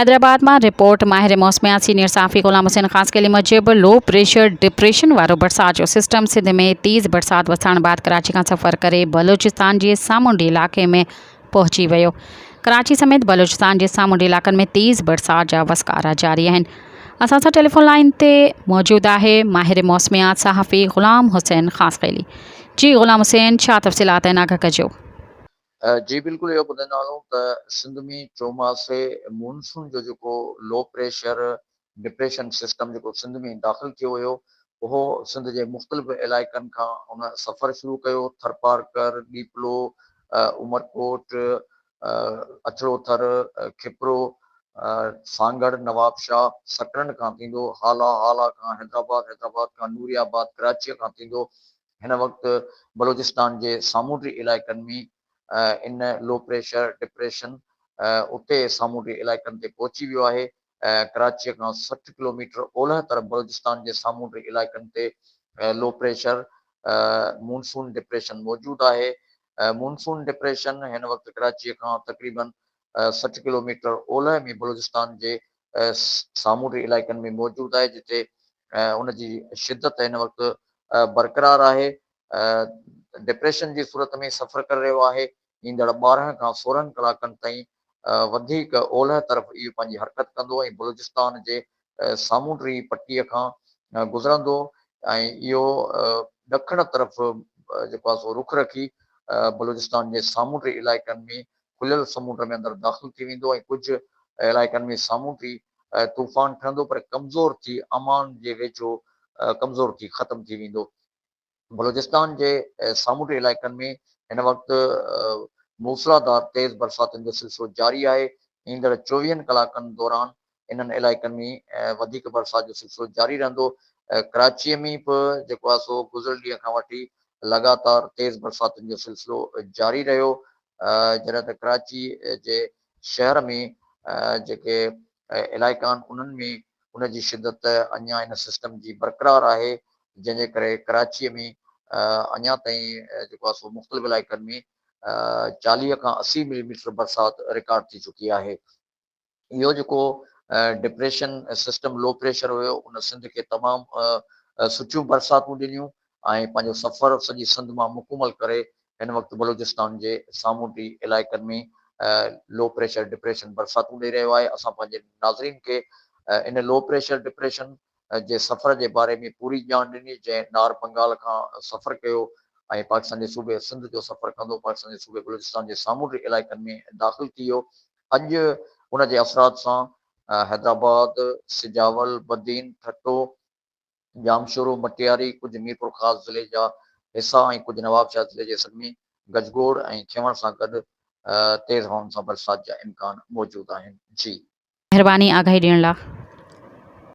حيدرآباد مان رپورٽ، ماهر موسميات سينيئر صحافي غلام حسين خاصخيلي موجب لو پريشر ڊپريشن وارو برسات جو سسٽم سنڌ ۾ تيز برسات وسڻ بعد ڪراچي کان سفر ڪري بلوچستان جي سامونڊي علائقي ۾ پهچي ويو. ڪراچي سميت بلوچستان جي سامونڊي علائقن ۾ تيز برسات جا وسڪارا جاري آهن. اسان سان ٽيليفون لائين تي موجود آهي ماهر موسميات صحافي غلام حسين خاصخيلي. جي غلام حسين ڇا تفصيلات آهن آگاهه ڪجو. جي بلڪل اهو ٻڌائيندا هلون ته سنڌ ۾ چوماسي مونسون جو جيڪو لو پريشر ڊپريشن سسٽم جيڪو سنڌ ۾ داخل ٿيو هيو اهو سنڌ جي مختلف علائقن کان ان سفر شروع ڪيو ٿرپارڪر، ڏيپلو، عمرڪوٽ، اڇڙو ٿر، کپرو، سانگهڙ، نوابشاهه، سڪرنڊ کان ٿيندو هالا، هالا کان حيدرآباد، حيدرآباد کان نوري آباد، ڪراچيء کان ٿيندو هن وقت بلوچستان جي سامونڊي علائقن ۾ ان لو پريشر ڊپريشن اتي سامونڊي علائقن تي پهچي ويو آهي. ڪراچيء کان 60 ڪلوميٽر اولهه طرف بلوچستان جي سامونڊي علائقن تي لو پريشر مونسون ڊپريشن موجود آهي. مونسون ڊپريشن هن وقت ڪراچيء کان تقريبن 60 ڪلوميٽر اولهه ۾ بلوچستان جي سامونڊي علائقن ۾ موجود آهي جتي ان جي شدت هن وقت برقرار آهي، ڊپريشن جي صورت ۾ سفر ڪري رهيو آهي، ايندڙ 12 کان 16 ڪلاڪن تائين وڌيڪ اولهه طرف اهو پنهنجي حرڪت ڪندو ۽ بلوچستان جي سامونڊي پٽي کان گذرندو ۽ اهو ڏکڻ طرف جيڪو آهي سو رخ رکي بلوچستان جي سامونڊي علائقن ۾ کليل سمنڊ ۾ اندر داخل ٿي ويندو ۽ ڪجهه علائقن ۾ سامونڊي طوفان ٺهندو پر ڪمزور ٿي عمان جي ويجهو ڪمزور ٿي ختم ٿي ويندو. بلوچستان جي سامونڊي علائقن ۾ هن وقت موسلاڌار تيز برساتن جو سلسلو جاري آهي، ايندڙ چوويهن ڪلاڪن دوران انهن علائقن ۾ وڌيڪ برسات جو سلسلو جاري رهندو. ڪراچيء ۾ به جيڪو آهي سو گذريل ڏينهن کان وٺي لڳاتار تيز برساتن جو سلسلو جاري رهيو جڏهن ته ڪراچي جي شهر ۾ جيڪي علائقا آهن انهن ۾ ان جي شدت اڃا ان سسٽم جي برقرار آهي جنهن جي ڪري ڪراچيء ۾ اڃا تائين جيڪو آهي سو مختلف علائقن ۾ 40 کان 80 ملي ميٽر برسات رڪارڊ ٿي چڪي آهي. اهو جيڪو ڊپريشن سسٽم لو پريشر هيو ان سنڌ کي تمام سٺيون برساتون ڏنيون ۽ پنهنجو سفر سڄي سنڌ مان مڪمل ڪري هن وقت بلوچستان جي سامونڊي علائقن ۾ لو پريشر ڊپريشن برساتون ڏئي رهيو آهي اسان پنهنجي ناظرين کي ان لو پريشر ڊپريشن جي سفر جي باري ۾ پوري ڄاڻ ڏني جنهن نار بنگال کان سفر ڪيو ۽ پاڪستان جي صوبي سنڌ جو سفر ڪندو پاڪستان جي صوبي بلوچستان جي سامونڊي علائقن ۾ داخل ٿي ويو اڄ ان جي اثرات سان حيدرآباد، سجاول، بدين، ٺٽو، ڄامشورو، مٽياري، ڪجهه ميرپورخاص ضلعي جا حصا ۽ ڪجهه نوابشاهه ضلعي جي حصن ۾ گجگوڙ ۽ کينوڻ سان گڏ تيز هوائن سان برسات جا امڪان موجود آهن. جي. مهرباني آگاهي ڏيڻ لا.